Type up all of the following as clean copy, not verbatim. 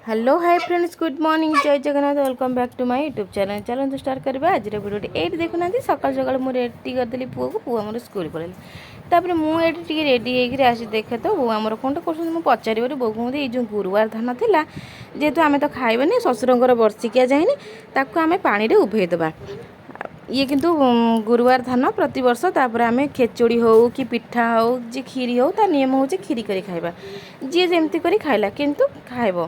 Hello, hi friends, good morning, Jay Jagannath. Welcome back to my YouTube channel. ଚାଲନ୍ତୁ start କରିବା ଆଜିର ଭିଡ଼ିଓଟି। ଏଇଠି ଦେଖୁନାହାନ୍ତି, ସକାଳୁ ସକାଳୁ ମୁଁ ରେଡ଼ି କରିଦେଲି ପୁଅକୁ। ପୁଅ ଆମର ସ୍କୁଲ ପଳେଇଲା। ତାପରେ ମୁଁ ଏଇଠି ଟିକେ ରେଡ଼ି ହେଇକିରି ଆସି ଦେଖେ ତ ବୋଉ ଆମର କ'ଣଟା କରୁଛନ୍ତି। ମୁଁ ପଚାରିବାରୁ ବୋଉ କୁହନ୍ତି, ଏଇ ଯେଉଁ ଗୁରୁବାର ଧାନ ଥିଲା, ଯେହେତୁ ଆମେ ତ ଖାଇବାନି, ଶ୍ୱଶୁରଙ୍କର ବର୍ଷିକିଆ ଯାଇନି, ତାକୁ ଆମେ ପାଣିରେ ଉଭେଇ ଦେବା। ଇଏ କିନ୍ତୁ ଗୁରୁବାର ଧାନ ପ୍ରତିବର୍ଷ। ତାପରେ ଆମେ ଖେଚୁଡ଼ି ହଉ କି ପିଠା ହଉ ଯେ କ୍ଷୀରି ହଉ, ତା ନିୟମ ହେଉଛି କ୍ଷୀରି କରି ଖାଇବା। ଯିଏ ଯେମିତି କରି ଖାଇଲା, କିନ୍ତୁ ଖାଇବ।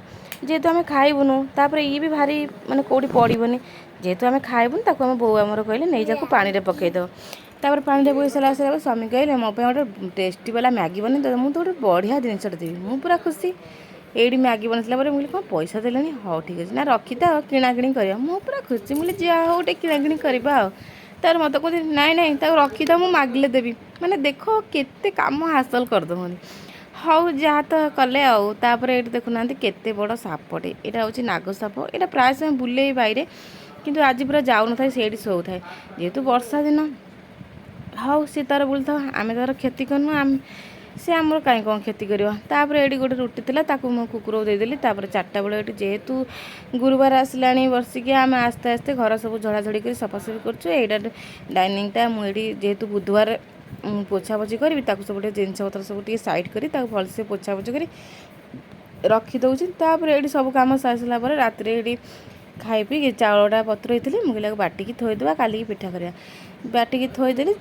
ଯେହେତୁ ଆମେ ଖାଇବୁନୁ, ତାପରେ ଇଏ ବି ଭାରି ମାନେ କେଉଁଠି ପଡ଼ିବନି। ଯେହେତୁ ଆମେ ଖାଇବୁନି, ତାକୁ ଆମ ବୋଉ ଆମର କହିଲେ, ନେଇଯାକୁ ପାଣିରେ ପକାଇଦେବ। ତାପରେ ପାଣିରେ ପକାଇ ସାରିଲା ସାରିଲା ପରେ ସ୍ୱାମୀ କହିଲେ, ମୋ ପାଇଁ ଗୋଟେ ଟେଷ୍ଟି ବାଲା ମ୍ୟାଗି ବନେଇ ଦେବ, ମୁଁ ତ ଗୋଟେ ବଢ଼ିଆ ଜିନିଷଟା ଦେବି। ମୁଁ ପୁରା ଖୁସି। ଏଇଠି ମ୍ୟାଗି ବନେଇଥିଲା ପରେ ମୁଁ କହିଲି, କ'ଣ ପଇସା ଦେଲେଣି? ହଉ, ଠିକ୍ ଅଛି। ନା, ରଖିଥାଅ, କିଣାକିଣି କରିବା। ମୁଁ ପୁରା ଖୁସି। ମୁଁ କହିଲି, ଯାହା ହଉ, ଟିକେ କିଣାକିଣି କରିବା। ଆଉ ତାପରେ ମୋତେ କହୁଛନ୍ତି, ନାଇଁ ନାଇଁ, ତାକୁ ରଖିଥାଅ, ମୁଁ ମାଗିଲେ ଦେବି। ମାନେ ଦେଖ, କେତେ କାମ ହାସଲ କରିଦେଉଛନ୍ତି। ହଉ, ଯାହା ତ କଲେ ଆଉ। ତାପରେ ଏଇଠି ଦେଖୁନାହାନ୍ତି, କେତେ ବଡ଼ ସାପଟେ। ଏଇଟା ହେଉଛି ନାଗ ସାପ। ଏଇଟା ପ୍ରାୟ ସମୟ ବୁଲେ ବାଇରେ, କିନ୍ତୁ ଆଜି ପୁରା ଯାଉନଥାଏ, ସେଇଠି ଶୋଉଥାଏ। ଯେହେତୁ ବର୍ଷା ଦିନ, ହଉ, ସେ ତାର ବୁଲୁଥାଉ, ଆମେ ତାର କ୍ଷତି କରିନୁ, ଆମେ ସେ ଆମର କାହିଁ କ'ଣ କ୍ଷତି କରିବ? ତାପରେ ଏଇଠି ଗୋଟେ ରୁଟି ଥିଲା, ତାକୁ ମୁଁ କୁକୁରକୁ ଦେଇଦେଲି। ତାପରେ 4ଟା ବେଳେ ଏଇଠି ଯେହେତୁ ଗୁରୁବାର ଆସିଲାଣି ବର୍ଷିକିଆ, ଆମେ ଆସ୍ତେ ଆସ୍ତେ ଘର ସବୁ ଝଡ଼ାଝଡ଼ି କରି ସଫାସଫି କରୁଛୁ। ଏଇଟା ଡାଇନିଂଟା। ମୁଁ ଏଇଠି ଯେହେତୁ ବୁଧବାର ମୁଁ ପୋଛାପୋଛି କରିବି, ତାକୁ ସବୁ ଟିକେ ଜିନିଷପତ୍ର ସବୁ ଟିକେ ସାଇଡ଼୍ କରି ତାକୁ ଭଲସେ ପୋଛାପୋଛି କରି ରଖିଦେଉଛି। ତାପରେ ଏଇଠି ସବୁ କାମ ସାରି ସାରିଲା ପରେ ରାତିରେ ଏଇଠି ଖାଇ ପିଇକି ଚାଉଳଟା ବତୁରେଇଥିଲି। ମୁଁ କହିଲି, ଆକୁ ବାଟିକି ଥୋଇଦେବା, କାଲିକି ପିଠା କରିବା। ବାଟିକି ଥୋଇଦେଲି।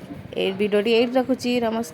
ଏଇ ଭିଡ଼ିଓଟି ଏଇଠି ରଖୁଛି। ନମସ୍କାର।